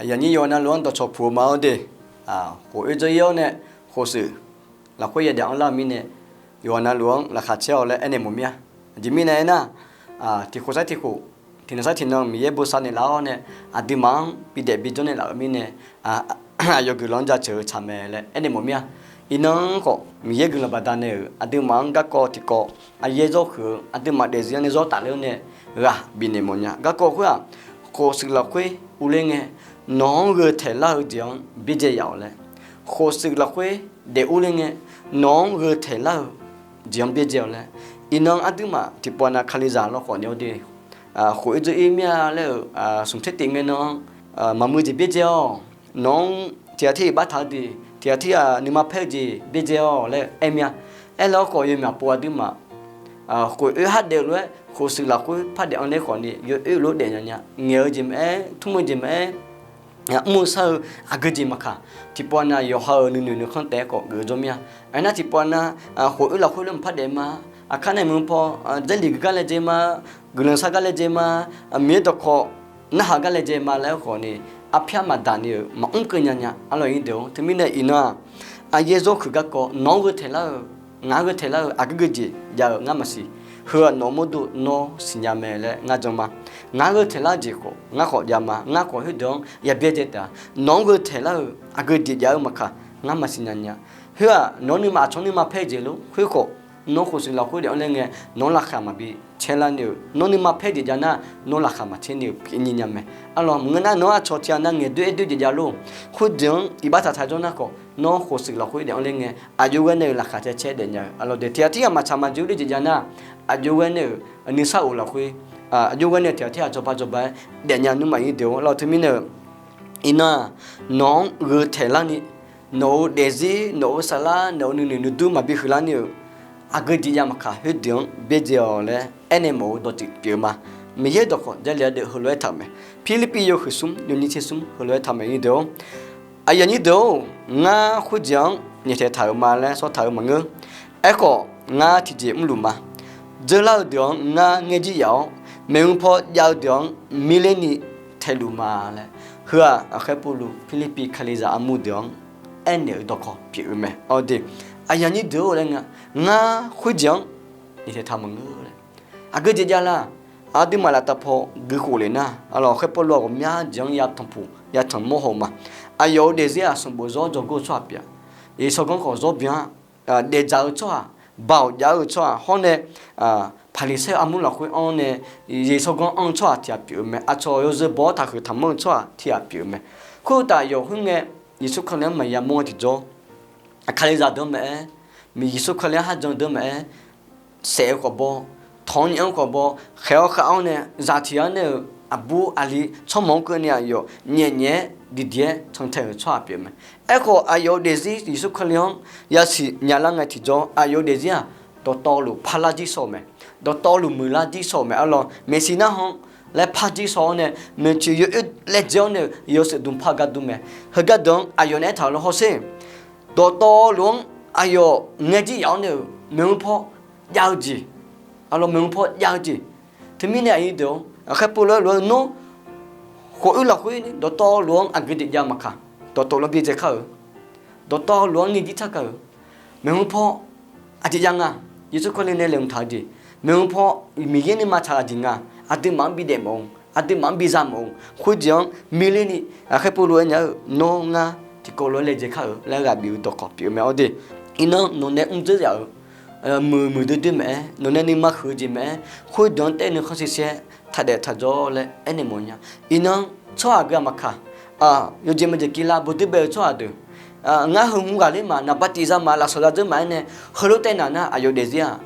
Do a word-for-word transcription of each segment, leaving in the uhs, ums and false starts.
Aqyuif aqnyir yawqha navluf-anr dawqcawq puq-eu ma-awr de. Khof oer dzeur ir-awr nae, khof shuif lafkhoer yadaef anrlar-eu mirnae, yawqha navluf-anr laqkhaq caer-awq laer aernaeq mawf mir-a. Aqjeq mirnae aernar, tiq khof sar tiq khof, tiq nan sar tiq nan Miqyaer bosav naeqlaf-awr nae, aqduimaf-anr bidaef bijawr naeqlaf-euq mirnae, aqyawf guiqlanq-anr jaceuq-eu tsaq mae laer aernaeq mawf mir-a. Iqnan-anr khawf Miqyaer guiqlanq baqdanae-euq aqduimaf-anr garkawv tiqkawv, aqyaer zawr huiq-eu aqduimaf daefzir-anr nae zawr tafler-awr nae ghaq bifnaeq mawf nya. Garkawv khoer-aq, khof shuif lafkhoer urler ngae, nawq-anr gheu taeq lar-eu jeq-anr byaerdzae yaf-awq laer. Khof shuif lafkhoer daef urler ngae, nawq-anr gheu taeq lar-eu jeq-anr byaerdzae-awq laer. Iqnan aqduimaf tiqpavnav Kalizaq lawkhawf ni-awr de, khof oer dzeur ir mir-a laer-euq smq tser tif ngae nan-anr, maqmuiq jeq byaerdzae-awq. Nawq-anr tiq ghaq tir iq bar taq-eu jeq, tiq ghaq tir ghaq nuima paer-eu jeq byaerdzae-awq laer aer mir-a. Aerlar-awr khawf yawmyaq pov aqduimaf khof oer har daef-eu lof-aer khof shuif lafkhoer par daef anrler khawf ni yawoer lof daef nya nya. Ngaeq-eu jeq maqaer, tmr-eu jeq maqaer, mr-eu shar-eu aqgeu jeq maqkaq, tiqpavnav yawqha-euq nuinoeq nuikhanr taef-aer khawf geuf-eu jawr mir-a. Aernar tiqpavnav khof oer lafkhoer lof maqpar daef ma. Aqkar nae maqpaw, Jarlif gui gar laejae ma, guiqlanq shar gar laejae ma, Miqyaer dawqkawq narhaq gar laejae ma laer-eu khawf ni, arpyar maqdaq ni-euq maqmr keuv nya nya. Arlawq nyir deuq-or, teumirnae iqnan-aq, aqyaer zawr huiq garkawv nawq-anr gheu taeq lar-eu, ngaq-anr gheu taeq lar-eu aqgeu geujeq jav-eu ngar maqsiq. Heu-aq nawq-eu mawrdo nawr siqnya mae laer ngar jan ma. Ngaq-anr gheu taeq lar-eu jeq khawf ngar khawf jav ma. Ngar khawf khoerdeuq-anr ya byaerdzae taef-a. Nawq-anr gheu taeq lar-eu aqgeu jeq jav-eu maqkaq, ngar maqsiq nya nya. Khoer-aq nawq-anr nuima aqcawq-anr nuima paer-eu jeq lor. Khoer khawf nawr khof shuif lafkhoer daef anrler ngae, nawq-anr laqkhaq maqbi caer lar ni-euq, nawr nuima paer jeq jav nar, nawr laqkhaq maqcaer ni-euq pyeuf nyir nya mae. Arlawq maqngeur nar nawr aqcawq tiq ghaq nav ngaeq doer aer doer jeq jav lor. Khoerdeuq-anr iq bar taq taq jawr nar khawf, nawr khof shuif lafkhoer daef anrler ngae, aqjox ghae nae-euq laqkhaq caer caer daef nya-eu. Arlawq deuq tiq ghaq tir ghaq maqtsaq maqjeq-eu jeq jav nar, aqjox ghae nae-euq nuisar of lafkhoer, aqjox ghae nae tiq ghaq tir ghaq jawrba jawrba-aer daef nya nuirma nyir deuq-or. Arlawq teumirnae-euq iqnan-aq, nawq-anr gheu taeq lar ni, nawq-euq daefzir, nawq-euq saflar, nawq-euq nuinoeq nuidur maqbi huiqlar ni-euq, aqgeu jeq jav maqkaq khoerdeuq-anr byaerdzae-awq laer aernaeq mawf-eu dawqtsuif pyeuf-eu ma. Miqyaer dawqkawq Jarlif ardeuv heulof-aer taq-euq mae. Pirlirpiv yawhuiq smr yawnyir tser smr heulof-aer taq mae nyir deuq-or. Aqyuif aqnyir deuq-or, ngar khoerjeq-anr nyaeftaeq taq-euq ma laer sawr taq-eu maqngeur. Aerkhawf ngar tiqjeq mrluf ma. Dzeurlar-eu deuq-anr ngar ngaerjir yaf-awr, maeqhu paw jav-eu deuq-anr mirler ni taeluf ma laer, heu-aq aqkhaer Pawrluv Pirlirpiv Kalizaq armur deuq-anr aernaeq-eu dawqkawq pyeuf-eu mae. Awr de, aqyuif aqnyir deuq-or laer nga, ngar khoerjeq-anr nyaeftaeq taq maqngeur laer. Aqgeu jeq jav la? Aqduimaf laftav paw guikhof lef nar, arlawq aqkhaer Pawrluv-aq ghawqmya jeq-anr yatanq puq yatanq mawr haw ma. Aqyawf-euq daefzir-aq sanqbof zawr dzawgor-eu tsawrhaq pyeuf-a. Yeqsur ganr khawf zawr byan-a. Daefdzaq-eu tsawrhaq, baoq jav-eu tsawrhaq hawr nae, Paqliqsaer-eu armur lafkhoer anr nae, Yeqsur ganr anr-eu tsawrhaq tiq ghaq pyeuf-eu mae. Aqcawq yawzeu baw-awr taqhuiq taqmanr-eu tsawrhaq tiq ghaq pyeuf-eu mae. Khoeruqtaf yawq khoerngae, Yeqsur Kali-anr maqya mawr-eu tiqjawr, Kalizaq deuq-anr maqaer, Yeqsur Kali-anr kharjan deuq-anr maqaer, saef-eu khawf baw, tanq-anr nyaef-anr khawf baw, khaeq-awr khav-awr nae zaq tiq-anr nae-euq aqbur aqli tsawrmawq-anr keuvni aqyawf nyaef nyaef-aer diqdiq-aer cantae-euq tsawrhaq pyeuf mae. Aerkhawf aqyawf-euq daefzir Yeqsur Kali-anr yasiq nya lar ngae tiqjawr, aqyawf-euq daefzir-aq dawqtawvluf parlar jir shaw-eu mae. Dawqtawvluf muiqlar jir shaw-eu mae. Arlawq maeqshi narhan laer par jir shaw-awr nae, maeqtsoeq yawoer laejae-awr nae-euq yawshuif dmqpar gar dur mae. Heugar deuq-anr aqyawf naeq-aer taq-euq lawr hawsher. Dawqtawvluf-anr aqyawf ngaerjir yaf-awr nae-euq maeqhu paw jav-eu jeq, arlawq maeqhu paw jav-eu jeq. Teumirnae aqyuif deuq-or, aqkhaer Pawrluv-aer lof-aer nawr khof oer lafkhoer dawqtawvluf-anr aqgeu jeq jav maqkaq, dawqtawvluf-anr byaerdzae kar-euq, dawqtawvluf-anr ngaerjir tar kar-euq, maeqhu paw aqjeq jav nga. Yeqsur Kali nae laeqhmq taq-eu jeq, maeqhu paw Miqyaer nuima tsaq-eu aqjeq nga. Aqduimaf-anr bidaef mawf-eu, aqduimaf-anr biza mawf-eu khoerjeq-anr mirler ni, aqkhaer Pawrluv aernya-eu nawr ngar tiqkawv lof-aer laejae kar-euq laer ghaq bif-eu dawqkawq pyeuf-eu mae. Awr de, iqnan nawqnae mrdzeur zaf-euq muiq muiqdoer doer maqaer, nawqnae nuima huiq-eu jeq maqaer, khoerdeuq-anr taef nuikhanr sher sher-aer taqdaef taqjawr laer aernaeq mawf nya. Iqnan tsawrhaq gui-aq maqkaq, yawqjeq maqjeq kivlar bawduir bae-eu tsawrhaq deuq, ngar heu hmq ghaqler ma, naqba tiv za ma, lafsawq za dzeur ma-aer nae, heulof taev naq nar aqyawf daefzir-aq,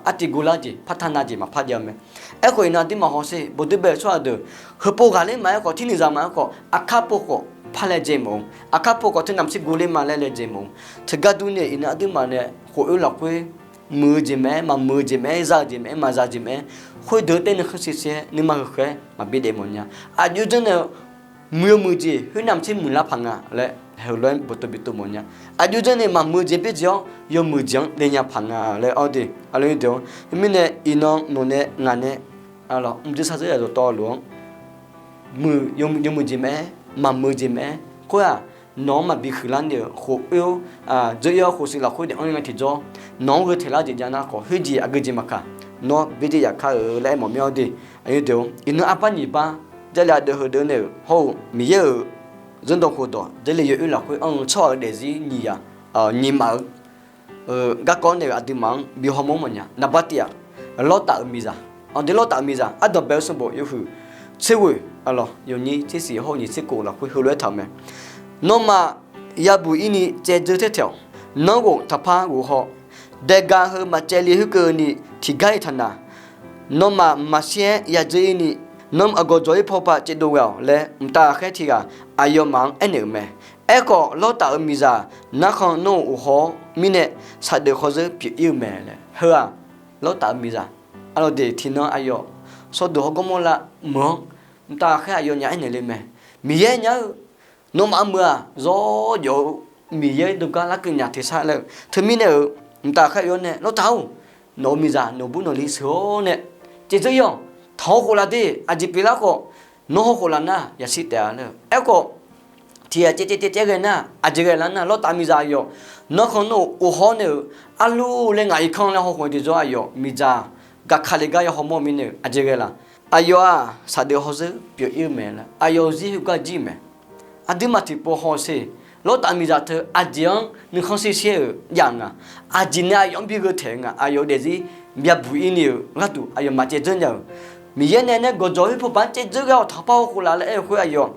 artiv guvlar jeq, partav nav jeq maqpar jav-eu mae. Aerkhawf iqnan aqduimaf hawsher, bawduir bae-eu tsawrhaq deuq, heupov ghaqler ma-aer khawf, tirniq za ma-aer khawf, aqkar pov khawf par laejae mawf-eu, aqkar pov khawf teu namq sir guvler ma laer laejae mawf-eu, teugar durni iqnan aqduimaf nae khof oer lafkhoer muiq-eu jeq maqaer, maqmuiq-eu jeq maqaer, za-eu jeq maqaer, maqza jeq maqaer, khoerdeuq taef nuikhanr sher sher-aer nuima heuq khaer maqbi daef mawf nya. Aqjox janr nae muiq-eu muiq jeq khoer namq sir muiqlar paq nga laer heulof-aer bawqtov bi tov mawf nya. Aqjox janr nae maqmuiq-eu jeq byaerdzae-awr yawmuiq jeq-anr daef nya paq nga laer. Awr de, aqloq-aer deuq-anr, teumirnae iqnan nawqnae ngaq nae mrdzeur sar dzeur yaf dawqtawvluf-anr muiq, yawmuiq jeq maqaer, maqmuiq-eu jeq mae-aer khoer-aq, nawq-anr maqbi huiqlar ni-euq khof oer-awr, dzeur ir-awr khofshuif lafkhoer daef-anr ngae tiqjawr, nawq-anr gheu taeq lar jeq jav nar khawf, khoerjeq aqgeujeq maqkaq, nawr byaerdzae yaf kar-eu laer aermawf mir-awr de. Aqyuif deuq-or, iqnan arbar nyiq bar Jarlif aqdeuv heudeuq nae-euq hawr-eu Miqyaer-euq zanrdawq khofdawq Jarlif yawoer lafkhoer anr-eu tsawrhaq-euq daefzir nyiq yaq, nyiq maf-eu garkawv nae-euq aqduimaf-anr bi hawmawr mawfnya. Naqbar tiv-aq, Lawrtaf-euq miqzaq. Aqdui Lawrtaf-euq miqzaq ardanqbae-eu sanqbof yawhuiq tser ghoeq, yawnyir tser siq hawr-eu nyiq tser kov lafkhoer heulof-aer taq-euq mae. Nawmaf yabuq ir ni caevdzeur taer taeq-awq. Nanrghof taqpar ghof haw. Daeqgaq heu maqcaevle khoerkeuvni tiqgar-iq taqnaq. Nawmaf maqshir-aer yadzeur ir ni, nanr aqgawq jawq-ir paw pav caevdov ghae-awq laer mqtav ghaqkhaer tiq ghaq aqyawfmaf-anr aernaeq-euq mae. Aerkhawf, Lawrtaf-euq miqzaq narkhan nanr-euq of haw-awr mirnae, saqdeuf hawzeur pyeuf ir-eu mae laer. Heu-aq, Lawrtaf-euq miqzaq, arlawr de tiqnan aqyawf sawrduq hawgawr mawrlav meuq-anr, mqtav ghaqkhaer aqyawfnyaf aernaeq le mae. Miqyaer nya-eu, nawmaf meuq-aq, zawr jawf-eu Miqyaer dawrgar larkeuv nya tersar laer-eu. Teumirnae-euq, mqtav ghaqkhaer aqyawf nae, Lawrtaf-or, nawq-euq miqzaq nawq bur nawq li sheuq-awr nae caevdzeur ir-awq. Taq hawkhof laf de. Aqjeq pyeuflar khawf, nawr hawkhof laf nar yashir taef-a laer-eu. Aerkhawf, tiq ghaq caev caev caev caev ghae nar, aqjeq ghae lar nar, Lawrtaf miqzaq aqyawf narkhan nanr-euq of haw-awr nae-euq, arlu laer ngaq irkanr laer hawkhof-eu tiqjawr aqyawf miqzaq gaqkale gar ya hawmawr-eu mirnae-euq aqjeq ghae laf. Aqyawf-aq, saqdeuf hawzeur pyeuf ir-eu mae laer aqyawf-euq zir heugar jir-eu mae. Aqduimaf tiqpov hawsher, Lawrtaf miqzaq teu aqjeq-anr nuikhanr shir shir-euq jav nga. Aqjeq nae aqyawf-anr bi gheu taeq-eu nga. Aqyawf-euq daefzir byabuq ir ni-euq gharduq aqyawfmaf caevdzeur nya-euq. Miqyaer nae nae gawqjawq-eu paw pav-anr caevdzeur ghae-awq, taqpar hawkhof laf laer aer-eu khoer aqyawf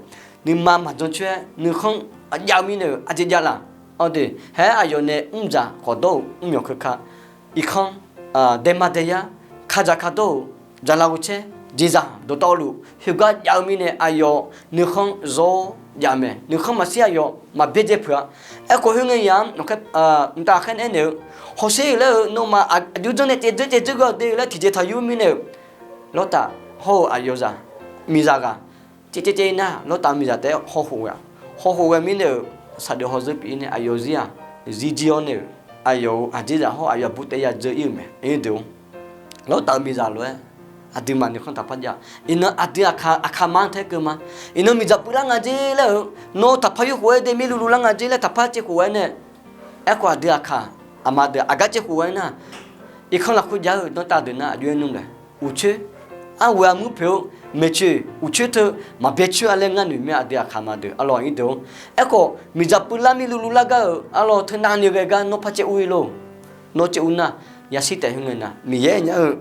nuima maqjan coer-aer nuikhanr jav-eu mirnae-euq aqjeq jav laf. Awr de, haer aqyawf nae mrdzaq khawf dawr-euq mrmyawq keuka irkanr, daema daeyar, kadzaq kadawr-euq jaqlaf ghovcaer, jeqzaq dawqtawvluf heugar jav-eu mirnae aqyawf nuikhanr zawr jav mae. Nuikhanr maqshir aqyawf maq byaerdzae peuq-a. Aerkhawf, khoerngae yaf-anr mqtav ghaqkhaer nae aernaeq-eu, hawsher laer-eu nawmaf aqjox janr nae caevdzeur caevdzeur ghae-awq de laer tiqjeq taq yur mirnae-euq, Lawrtaf hawr-eu aqyawf zaq, miqzaq ghaq caev caev caev ir nar, Lawrtaf miqzaq taef-aer hawkhof ghae-a. Hawkhof ghae mirnae-euq, saqdeuf hawzeur pyeuf ir nae aqyawf zir-aq, zir jir-awr nae-euq, aqyawf-euq aqjeq zaq hawr aqyawf aqbur taef-aer yadzeur ir-euq mae. Lawrtaf-euq miqzaq lof-aer aqduimaf nuikhanr taqpar jav. Iqnan aqdui aqkaq aqkaq ma-anr tae-aer keuv ma. Iqnan miqdzaq puivlar nga jer laer-eu, nawr taqpar yurkhof-aer de mirluv luvlar nga jer laer taqpar caevkhof ghae-aer nae, aerkhawf aqdui aqkaq aqma deuq aqgar caevkhof ghae-aer nar, irkanr lafkhoer jav-eu danrtav deuq nar aqjox-aer nmr laer, uqcoer, arghoe armur poeq-eu maeqtsoeq uqcoer teu maqbyae coer-a laer ngar noeq mir-a. Aqdui aqkaq aqma deuq arlawr aqnyir deuq-or, aerkhawf miqdzaq puivlar mirluv luvlar gar-euq arlawr teu navni ghae gar nawr par caev ur-ir lor. Nawr caev ur nar, yashir taef khoerngae nar Miqyaer nya-eu,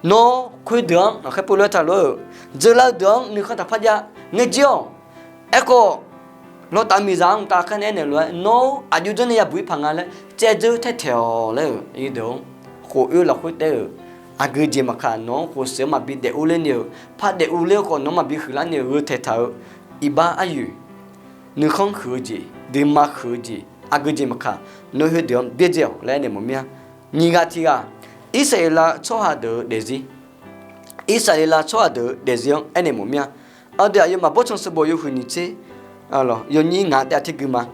nawr khoerdeuq-anr aqkhaer pov lof-aer taq lof-aer-euq, dzeurlar-eu deuq-anr nuikhanr taqpar jav ngaejir-awq. Aerkhawf, Lawrtaf miqzaq-anr mqtav khaer nae aernaeq lof-aer, nawr aqjox janr nae yabuq ir paq nga laer caevdzeur taertaeq-awq laer-euq, khof oe-eu lafkhoer taef-euq, aqgeu jeq maqkaq nawq-anr khofshuif-anr maqbi daef ur ler ni-euq, par daef ur ler-eu khawf nawq-anr maqbi huiqlar ni-euq gheu taeq taq-eu iqbax aryoeq, nuikhanr huiq-eu jeq, duima huiq-eu jeq, aqgeu jeq maqkaq, nawr khoerdeuq-anr byaerdzae-awq laer aernaeq mawf mir-a. Nyiq ghaq tiq ghaq, Irsaqleqlav tsawrhaq deuq-euq daefzir. Irsaqleqlav tsawrhaq deuq-euq daefzir-anr aernaeq mawf mir-a. Aqdui aqyawfmaf bawrtsanq sanqbof yawhuiq nyiq tser, yawnyir ngaq taef-a ter gui ma.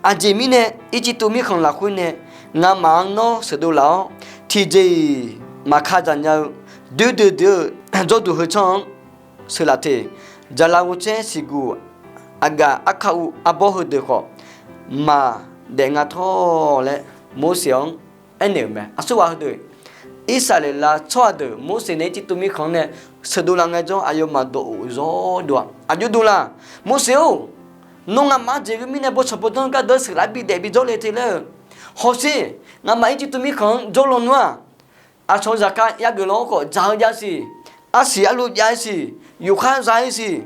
Aqjeq mirnae, Irjirtuv mirkhanq lafkhoer nae ngamaf-anr nawr sheuqdov laf-awr, tiqjeq-iq maqka dzaq nya-eu doer doe deuq-euq jawrduq heu tsanr-anr sheuqlaf te. Jaqlaf ghovcaer siqguq aqgaf arkav uv arbawr heudeuq khawf maqdaef nga tawr laer Morseq-anr aernaeq-euq mae. Aqsurghaq heudeuq, Irsaqleqlav tsawrhaq deuq Morseq nae Irjirtuv mirkhanq-anr nae sheuqdov laf ngaejawr, aqyawfmaf dawqof zawr dov-aq, aqjox dov laf. Morseq-or, nawr ngamaf-anr jeqgeur mirnae bawrtsanq bawrdanr gardeuv sheuqlaf bidaef bijawr le te laer-eu, hawsher, ngamaf Irjirtuv mirkhanq-anr jawr lawnmr-aq, aqcawq zaqkhav yageuf law-awr khawf dzaq-eu jav-ir siq, arsiq arlu jav-ir siq, yufkhar za-ir siq,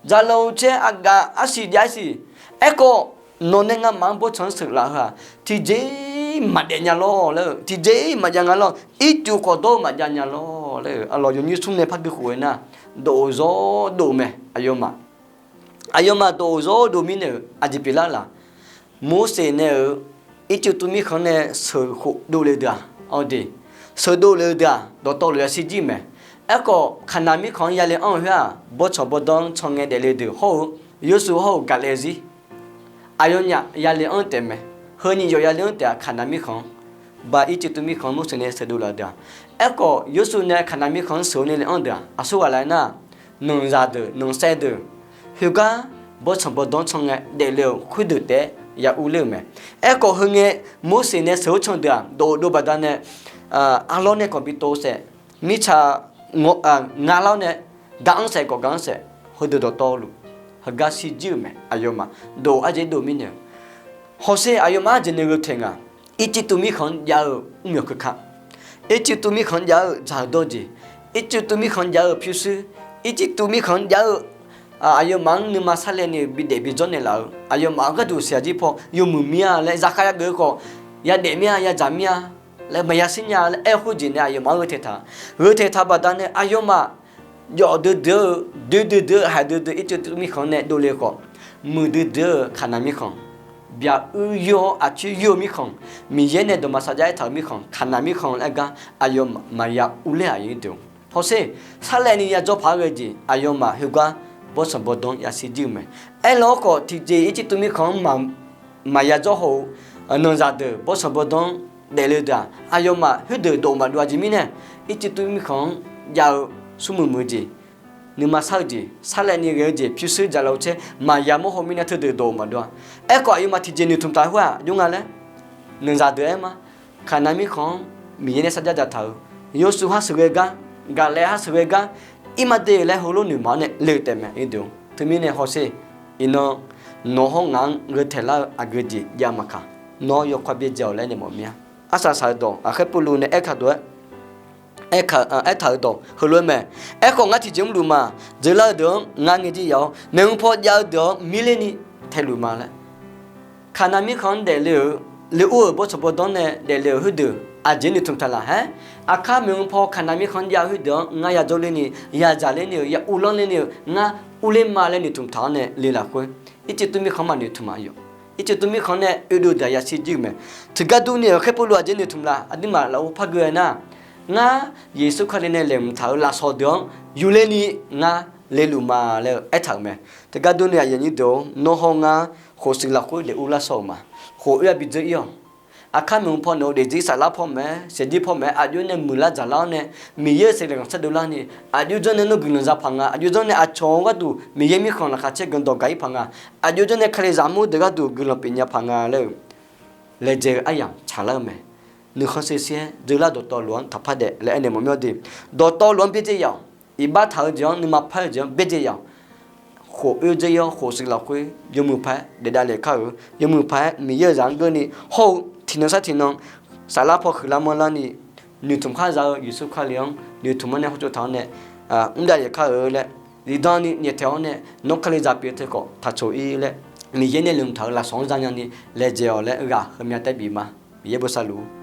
jaqlaf ghovcaer aqgaf arsiq jav-ir siq. Aerkhawf, nawq nae ngamaf-anr bawrtsanq-anr sheuqlaf heu-aq, tiqjeq-iq maqdaef nya lawr laer-eu, tiqjeq-iq maqjav nga lawr, ircuf khawf dawr-eu maqjav nya lawr laer-eu, aqlawq yawnyir smr nae par gui khof-aer nar, dawqof zawr dov mae. Aqyawfmaf aqyawfmaf dawqof zawr dov mirnae-euq aqjeq pyeuflar laf. Morseq nae-euq Irjirtuv mirkhanq-anr nae sheuqkhof dovle-eu deuq-aq, awr de, sheuqdov le-eu deuq-aq, dawqtawvluf yashir jir mae. Aerkhawf, Kaqnaq mirkhanq-anr yale anr-eu khoer-aq, bawrtsanq bawrdanr can ngae daefle deuq hawr-eu, Yawrshuif hawr-eu Gaqlaeq zir aqyawfnyaf yale anr taef mae. Heu nyiq yawf yale anr taef-aq, Kaqnaq mirkhanq-anr, ba Irjirtuv mirkhanq-anr Morseq nae sheuqdov laf-eu deuq-aq. Aerkhawf, Yawrshuif nae Kaqnaq mirkhanq-anr sheuq-eu nae le anr deuq-aq, aqsurghaq laf-aer nar, nanqzaq deuq nanqsaev deuq, khoergar bawrtsanq bawrdanr can ngae daefle-euq khoerdeuq taef-aer ya urler-euq mae. Aerkhawf heungae Morseq nae sheuq-eu can deuq-aq, dawq-euq dov baqdanae arlawr nae khawf bi tov saef, mirtsaq nga lar-awr nae gaq-anr saef khawf gaq-anr saef, heudeuq dawqtawvluf heugar shirjir-euq mae. Aqyawfmaf dov arjeq dov mirnae-eu hawsher aqyawfmaf arjeq nae gheu taeq nga. Ircivtuv mirkhanq-anr jav-eu mrmyawq keuka, Ircivtuv mirkhanq-anr jav-eu dzaq-eu dawr jeq, Ircivtuv mirkhanq-anr jav-eu pyurshuir, Ircivtuv mirkhanq-anr jav-eu aqyawfmaf-anr nuima sarlaevni-eu bidaef bijawr naeqlaf-eu aqyawfmaf-anr gharduq siqyaq jir paw yawmuiq mir-a laer zaqkhav yageuf-eu khawf, yadaef mir-a yadzaq mir-a laer maqya shir nya laer aer-eu khoerjeq nae aqyawfmaf-anr gheu taeq taq. Gheu taeq taq baqdanae aqyawfmaf jawf duidui-eu, dui duidui-eu, haiq duidui Ircivtuv mirkhanq nae dovle khawf, muiqdui dui-eu Kaqnaq mirkhanq, byaq uir yoer-awr aqcoer yoer-eu mirkhanq, Miqyaer nae dawqma sarjax aertaq-euq mirkhanq, Kaqnaq mirkhanq laer gar aqyawfmaf maqya urler-aq yawnyir deuq-or. Hawsher sarlaevni yadzawr paq-aer ghae jeq aqyawfmaf heugar bawrtsanq bawrdanr yasiq jir-eu mae. Aerlar-awr khawf tiqjeq Ircivtuv mirkhanq-anr maqya dzawr haw-eu nanqzaq deuq bawrtsanq bawrdanr daefle-eu deuq-aq, aqyawfmaf khoerdeuq dawq maqdov-a jeq mirnae, Ircivtuv mirkhanq-anr jav-eu smrmuiq muiq-eu jeq, nuima sar-eu jeq, sarlaevni ghae-eu jeq, pyurshuir dzaqlaf-eu caer maqya mawr haw mirnae teudeuq dawq-euq maqdov-a. Aerkhawf aqyawfmaf tiqjeq noeqtmq taq khoer-aq jawr nga laer, nanqzaq deuq aer ma. Kaqnaq mirkhanq-anr Miqyaer nae sarjax dzaqtaq-euq, yawshuif har sheuqghae gar, gaqlaev har sheuqghae gar, irma de laer heulof noeqma-awr nae le-eu taef mae. Teumirnae hawsher, iqnan nawq hawr ngaq-anr gheu taeq lar-eu aqgeu jeq jav maqkaq, nawr yawkawr byaerdzae-awq laer nae mawf mir-a. Arsaq saq-eu dawq, Aqkhaer Pawrluv nae aerkaq dawq-aer, aerkaq, aertaq-euq dawq heulof-aer mae. Aerkhawf ngar tiqjeq mrluf ma. Dzeurlar-eu deuq-anr ngar ngaejir yaf-awr, maeqhu paw jav-eu deuq-anr mirlerni taeluf ma laer. Kaqnaq mirkhanq-anr daefle-euq, le ur-euq bawrtsanq bawrdanr nae daefle-euq khoerdeuq aqjeq noeqtmq taq laf-aer, aqkar maeqhu paw Kaqnaq mirkhanq-anr jav-eu khoerdeuq-anr ngar yadzawr lerni, yadzaq lerni-euq, ya uvlanr lerni-euq, ngar urler ma laer noeqtmq taq-awr nae le lafkhoer, Ircivtuv mirkhanq-anr maqnoeqtmq-a yawq. Ircivtuv mirkhanq nae oedov deuq-aq yasiq jir-euq mae. Tiqgar durni-euq Aqkhaer Pawrluv aqjeq noeqtmq laf, aqduimaf lafov par geu-aer nar, ngar Yeqsur Kali nae laeqhmq taq-euq lafsawq deuq-anr yurlerni ngar leluf ma laer-eu aertaq-euq mae. Tiqgar durni aqyuif aqnyir deuq-or, nawr hawr ngar khof shuif lafkhoer daef ur lar sawr-euq ma. Khof oer-a bidzeur ir-awq. Aqkar maeqhu paw nawq-eu daefzir saflar paw maeq-aer, saefzir paw maeq-aer, aqjox nae muiqlar dzaqlar-awr nae, Miqyaer-euq saeqleq khanqsaer dovlar ni, aqjox janr nae nawr guiqlanq za paq nga, aqjox janr nae aqcawq-eu gharduq Miqyaer mirkhanq laqkhaq caer guiqlanq dawq gaq-ir paq nga, aqjox janr nae Kalizaq armur deuq gharduq guiqlanq pyeufnya paq nga laer-eu laejae-eu aryamq tsaqlar-eu mae. Nuikhanr sher sher-aer dzeurlar dawqtawvluf-anr taqpar daef laer aernaeq mawf mir-awr de, dawqtawvluf-anr byaerdzae yaf-awq. Iqbax taq-eu jeq-anr, nuima paer-eu jeq-anr byaerdzae yaf-awq. Khof oer dzer ir-awr, khof shuif lafkhoer yawmuiq paq-aer daef davlef kar-euq, yawmuiq paq-aer Miqyaer-euq zaq-anr geurni hawr-eu tiqnan sar tiqnan saflar paw huiqlar manrlar ni, noeqtmq khar za-eu Yeqsur Kali-anr noeqtmq-anr nae hawtsov taq-awr nae mr davlef kar-eu laer zifdan ni nyaeftaeq-awr nae nawr Kalizaq pyeuf teu khawf taqcoq ir laer, Miqyaer nae laeqhmq taq-euq lafsawq-anr zanya ni laejae-awq laer ghaq heumya taer bif ma. Miqyaer bosav luf-ur.